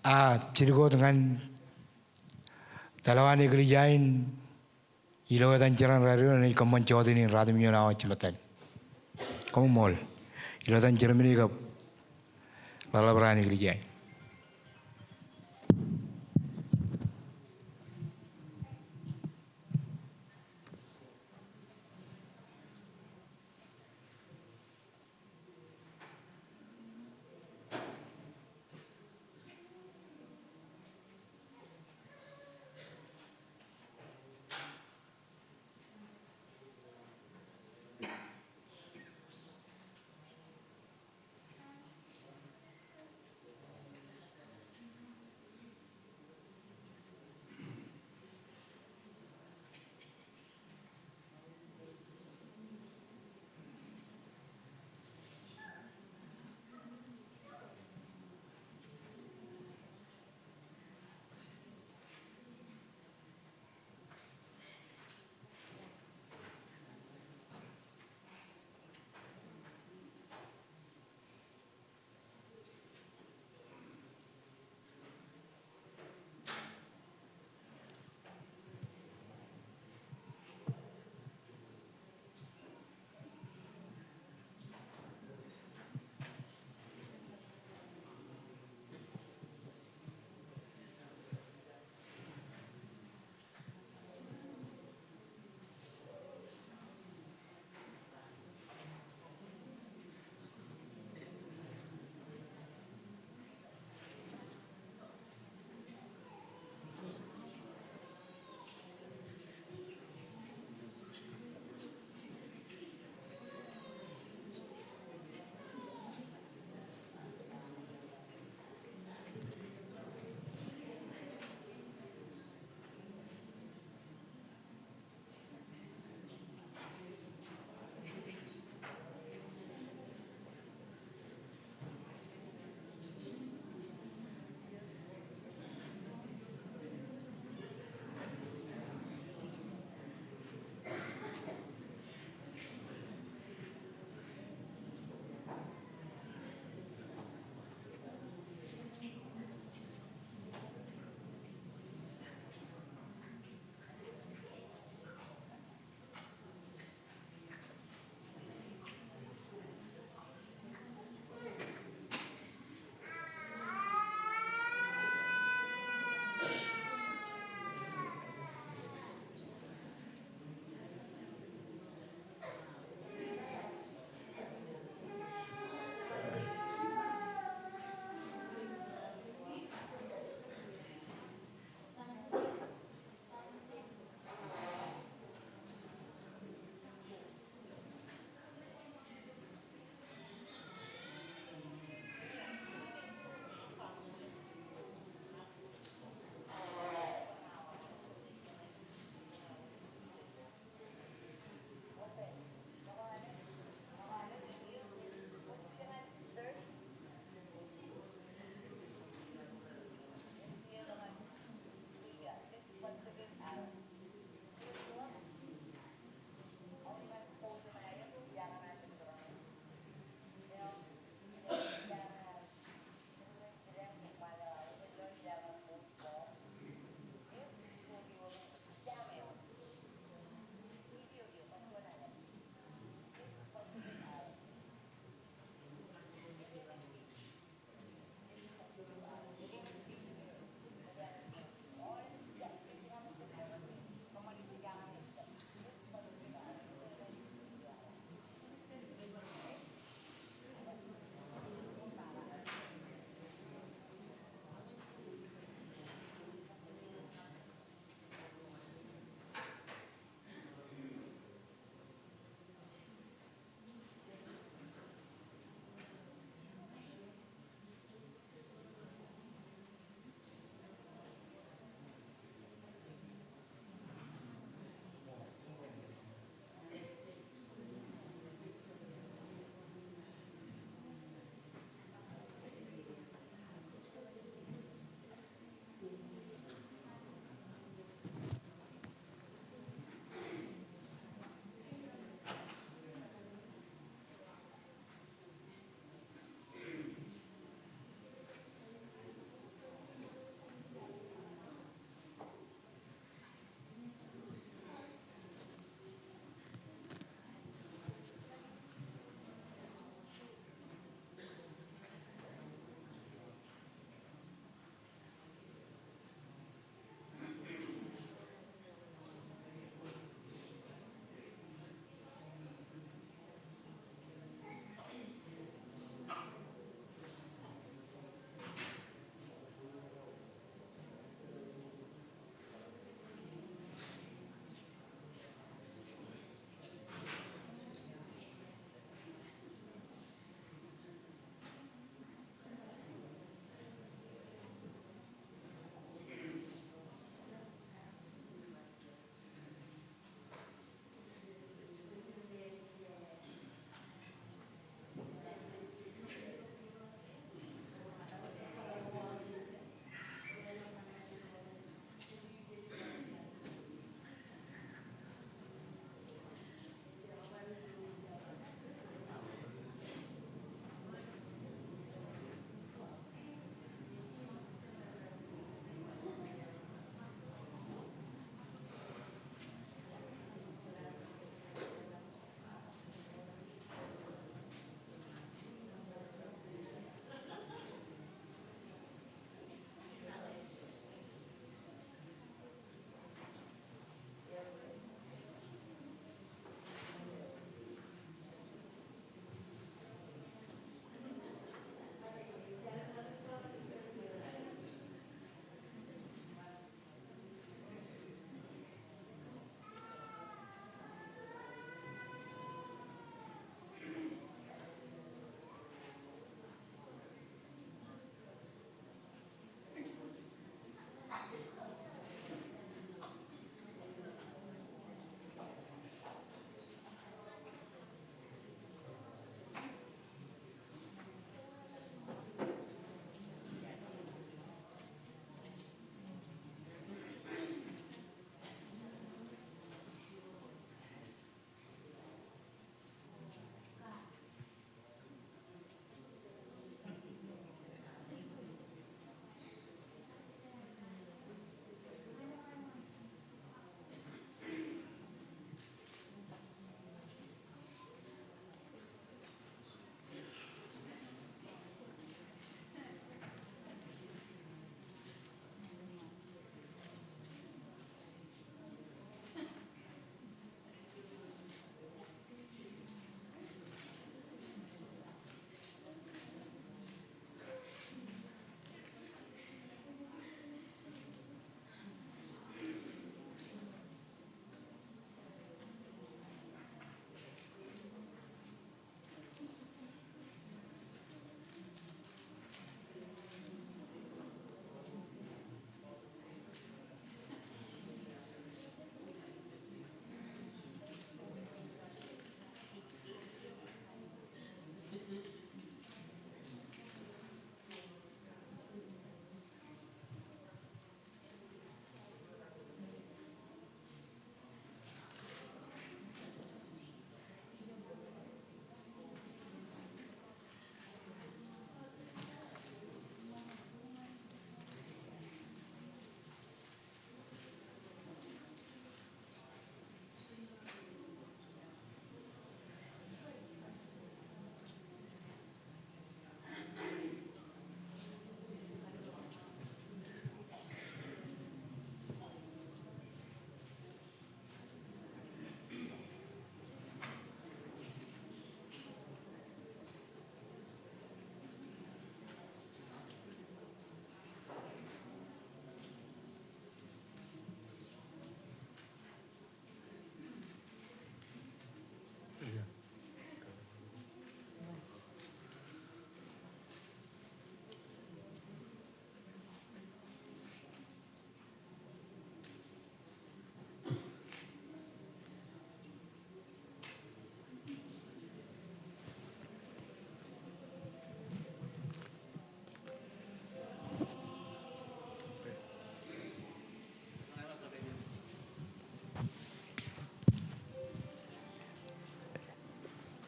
A, jidik wōt ñan tōl eo an eklejia in, ilo etan Jerañ Radiō, enaaj kōṃṃan jota in ratimjuon awa jimettan. Koṃṃool. Ilo etan Jerañ im kab ḷōḷḷap raan eklejia in.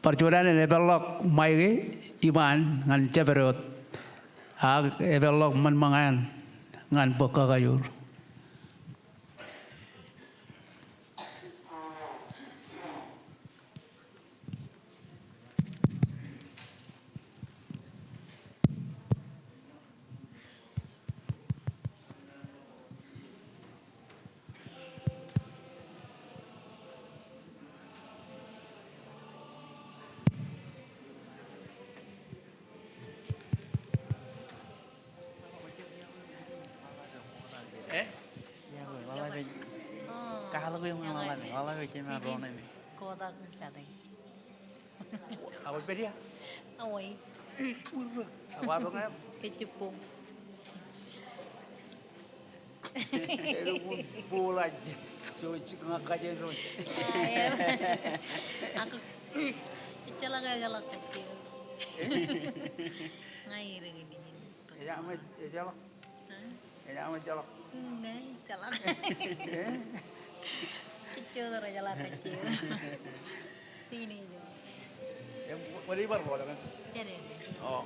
Bar juon alen epeḷḷọk Mike iṃaan ñan jabdewōt. Ak epeḷḷọk ṃōñā eo ñan bōk kakajoor. Eh? Ak wōj pād ia? Ak wōj? Ak wōj pād ia? Ak wōj? Kōjjipok. Eḷap bōk ḷọk. Jek, jek ña kajen ro. Ak ejjeḷọk, ejjeḷọk kajjien. Ña ij ri kōn in. Ejjeḷọk, ejjeḷọk. Ejjeḷọk, ejjeḷọk. Ña ejjeḷọk. Jejjo ro ejjeḷọk kajjien. Tini jo. Im, wōn ej bar ḷọk kōn? Jere. O.